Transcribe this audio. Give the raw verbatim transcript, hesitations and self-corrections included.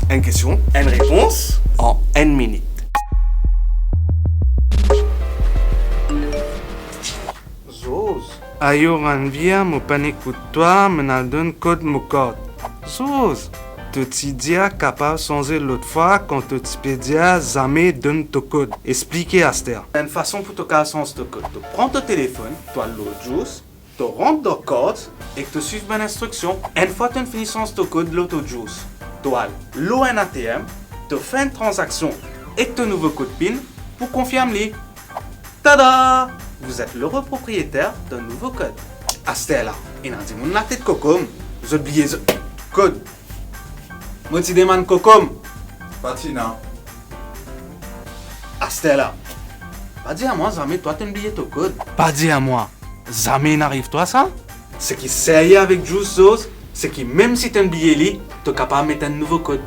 Enn kestion, enn repons an enn minit. Zoz. Ayo Ranvir, mo pa'nn ekout twa, mo'nn al donn kod mo kart. Zoz, to ti dir kapav sanze lot fwa kan to ti pe dir zame donn to kod. Explike aster. Enn fason pou to kapav sanz to kod. To pran to telefonn, to al lor Juice, to rant dan kart ek to swiv bann instriksion. Enn fwa to'nn fini sanz to kod lor to Juice, to al lor enn A T M, to fer enn tranzaksion ek to nouvo kod pin pou konfirm li. Tada! Vous êtes l'heureux propriétaire d'un nouveau code. Aster la, ena dimoun latet kokom, zot bliye zot kod. Mo ti demann kokom. Pa ti ena. Aster la, pa dir mwa zame twa to'nn bliye to kod. Pa dir mwa, zame inn ariv twa sa? Seki serye avek Juice, Zoz, seki mem si to'nn bliye li, to kapav met enn nouvo kod.